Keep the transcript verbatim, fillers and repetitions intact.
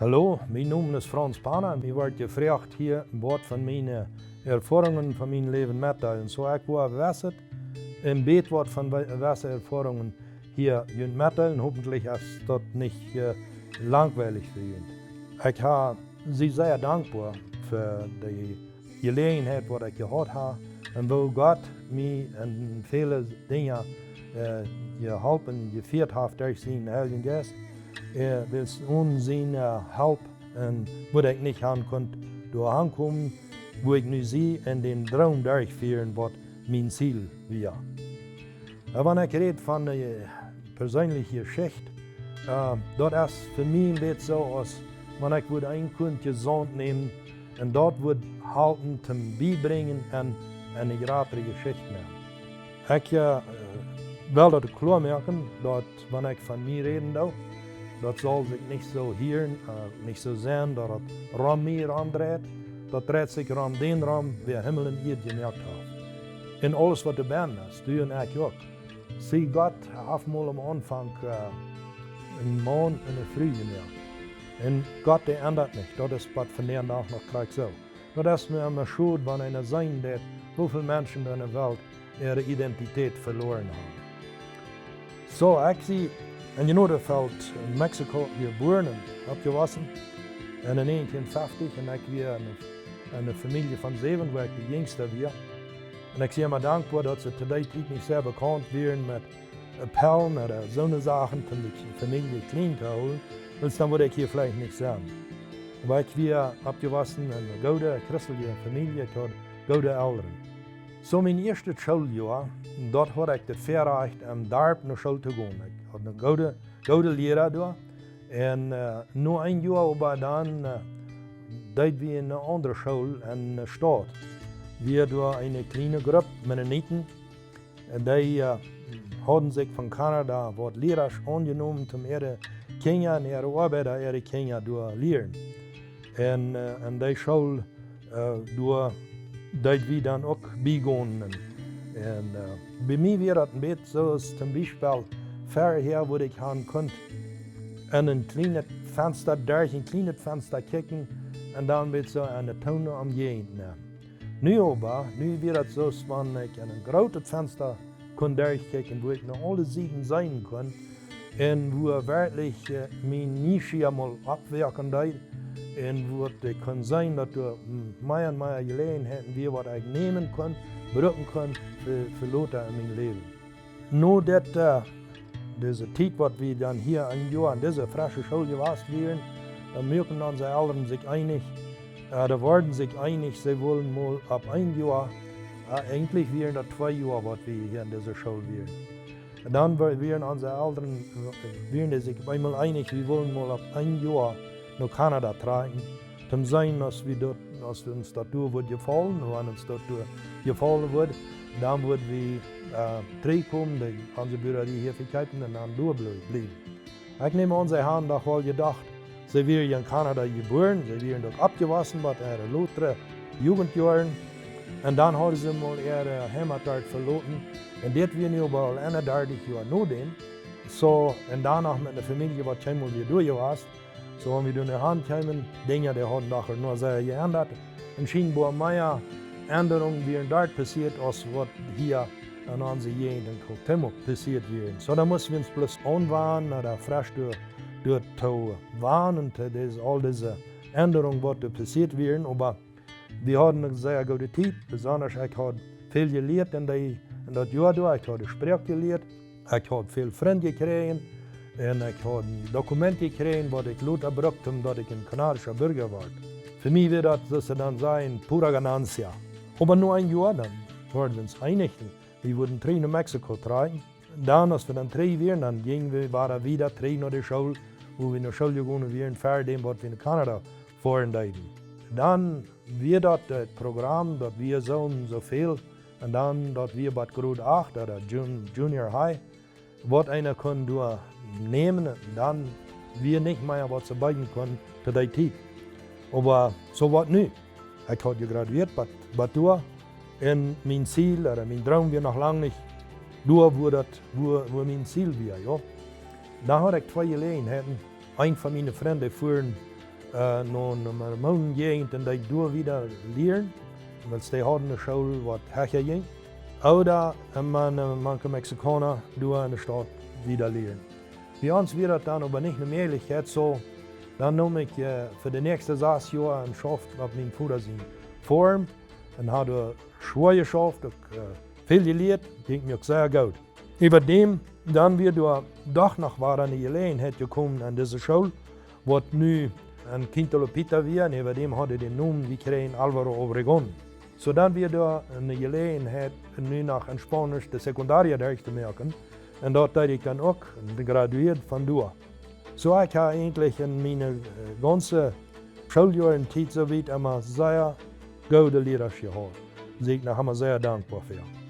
Hallo, mien Nomen es Franz Pana. Mie woat jefroacht, hia waut von miene Erfoarungen von mien Läwen mettodeelen. Soo, ekj woa wesset een bät waut von we-, wesse Erfoarungen hia junt mettodeelen. Hopentlich es daut nich, äh, langwielich fa junt. Ekj ha, sie sea dankboa fa de Jeläajenheit waut ekj jehaut ha un woo Gott mie en väle Dinja, äh, jeholpen, jefieet haft derch sienen Heiljen Jeist. Äh, wiels onen siene, äh, Help un wudd ekj nich han kunt doa aunkomen, wua ekj nu sie, un dän Droom derchfieren waut mien Ziel wia. Äh, wan ekj räd von de perseenelje Jeschicht, äh, daut es fa mie een bät soo aus wan ekj wudd een Kunt Saunt nämen un daut wudd halpen toom biebrinjen un, un eene jratre Jeschicht nämen. Ekj, äh, well daut kloa moaken, daut wan ekj von mie räden doo, daut saul sikj nich soo hieren, äh, nich soo sennen, daut daut rom mie rom dreit. Daut dreit sikj rom dän rom, wäa Himmel un Ieed jemoakt haft. Un aules waut doa bennen es, du un ekj uk. See, Gott haft mol aum Aunfank, äh, een Maun un eene Fru jemoakt. Un Gott, dee endat nich. Daut es waut vondoag noch krakjt soo. Daut es mie emma schod, wan eena seenen deit, woo väl Menschen en de Welt äare Identität veloaren haben. Soo, ekj sie en Gnodafeld en Mexiko jebuaren un oppjewossen. En de negentien feftig, un ekj wia en, en eene Famielje von säwen, wua ekj de jinjsta wia. Un ekj sie emma dankboa, daut see to dee Tiet nich sea bekaunt wieren met Pellen ooda soone Sachen, toom de Famielje kjlien to hoolen, wiels dan wudd ekj hia veleicht nich sennen. Oba ekj wia oppjewossen en eene goode christelje Famielje, ekj haud goode Elren. Soo mien ieeschtet Schooljoa, doa haud ekj daut Väarajcht, em Darp no School to gonen. Ekj haud eenen gooden, gooden Liera doa. Un, äh, no een Joa, oba dan, äh, deed wie no eene aundre School en de Staut. Wia doa eene kjliene Grupp Mennoniten, un dee, äh, hauden sikj von Kanada waut Lierasch aunjenomen, om äare Kjinja un äare Oabeida äare Kjinja doa lieren. Un, äh, en dee School, äh, doa deed wie dan uk biegonen. Un, äh, bie mie wia daut een bät soo aus toom Biespel, verhäa wudd ekj han kunt en een kjlienet Fensta, derch een kjlienet Fensta kjikjen un dan wia soo aun de Toone omjäajent, nä. Nu oba, nu wia daut soo aus wan ekj en een grootet Fensta kunn derchkjikjen, wua ekj no aule Sieden seenen kunn, un wua werkjlich, äh, mien Nieschia mol oppwoaken deed, un wua ekj kunn seenen, daut doa, mm, mea un mea Jeläajenheiten wia, waut ekj nämen kunn, brucken kunn, fa, fa lota en mien Läwen. No dit, äh, dise Tiet, waut wie dan hia een Joa en dise fresche School jewast wieren, dan muaken onse Elren sikj eenich, äh, dee worden sikj eenich, see wullen mol opp een Joa, äh, eejentlich wieren daut twee Joa, waut wie hia en dise School wieren. Un dan wa-, wieren onse Elren, äh, wieren dee sikj opp eemol eenich, wie wullen mol opp een Joa no Kanada trakjen, toom seenen, aus wie daut, aus wie ons daut doa wudd jefaulen, wan ons daut doa jefaulen wudd, dan wudd wie, äh, trigjkomen, de, onse Buarerie hia vekjeepen un dan doa blie-, bliewen. Ekj näm aun, see haben doch woll jedocht, see wieren en Kanada jebuaren, see wieren doa oppjewossen, bat äare lotre Jugendjoaren. Un dan hauden see mol äare Heimatstaut veloten. Un dit wia nu oba aul eenundartich Joa nodäm. Soo, un dan noch met eene Famielje, waut kjeenmol wia doa jewast. Soo, wan wie doa no han kjeemen, Dinja, dee hauden doch noch sea jeendat. Un schienboa mea Endrungen wieren doa passieet, aus waut hia en onse Jäajent en Cuauhtémoc passieet wieren. Soo, dan musten wie ons bloos aunwanen, no daut fresch doa, doa to wanen, to dise, aul dise Endrungen, waut doa passieet wieren. Oba wie hauden eene sea goode Tiet, besonda ekj haud väl jelieet en dee, en daut Joa doa. Ekj haud de Sproak jelieet. Ekj haud väl Frind jekjräajen un ekj haud een Dokument jekjräajen, waut ekj lota brukt, om daut ekj een kanadischa Burga wort. Fa mie wia daut, soo aus see dan sajen, pura ganancia. Oba no een Joa dan worden wie ons eenich, wie wudden trigj no Mexiko trakjen. Dan, aus wie dan trigj wieren, dan jinjen wie wada wieda trigj no de School, wua wie no School jegonen wieren, ver däm waut wie no Kanada foaren deeden. Dan wia daut daut Program, daut wie sullen soo väl, un dan daut wie bat Grod acht ooda Jun-, Junior High, waut eena kunn doa nämen, dan wia nich mea waut see beeden kunnen to dee Tiet. Oba soo waut nu. Ekj haud jegraduieet bat, bat doa. Un mien Ziel, ooda mien Droom wia noch lang nich doa, wua daut, wua, wua mien Ziel wia, jo. Dan haud ekj twee Jeläajenheiten. Een von miene Frind, dee fuaren äh, no eene Mormonen-Jäajent un deed doa wieda lieren, wiels dee hauden eene School, waut hecha jinkj. Ooda emma mank de Mexikauna doa en de Staut wieda lieren. Bie ons wia daut dan oba nich ne Mäajlichkjeit, soo dan neem ekj, äh, fa de näakjste sas Joa eene Schauft opp mien Voda siene Foarm un haud doa schwoa jeschauft, uk, äh, väl jelieet, jinkj mie uk sea goot. Äwa däm, dan wia doa doch noch wada ne Jeläajenheit jekomen aun dise School, waut nu en Quinta Lupita wia, un äwa däm haud dee dän Nomen jekjräajen Alvaro Obregón. Soo dan wia doa ne Jeläajenheit, nu noch en Spaunisch de Secundaria derchtomoaken, un daut deed ekj dan uk, un graduieed von doa. Soo ekj hab eejentlich en miene, äh, gaunze Schooljoaren Tiet soo wiet emma sea goode Lierasch jehaut. Sie ekj noch emma sea dankboa fäa.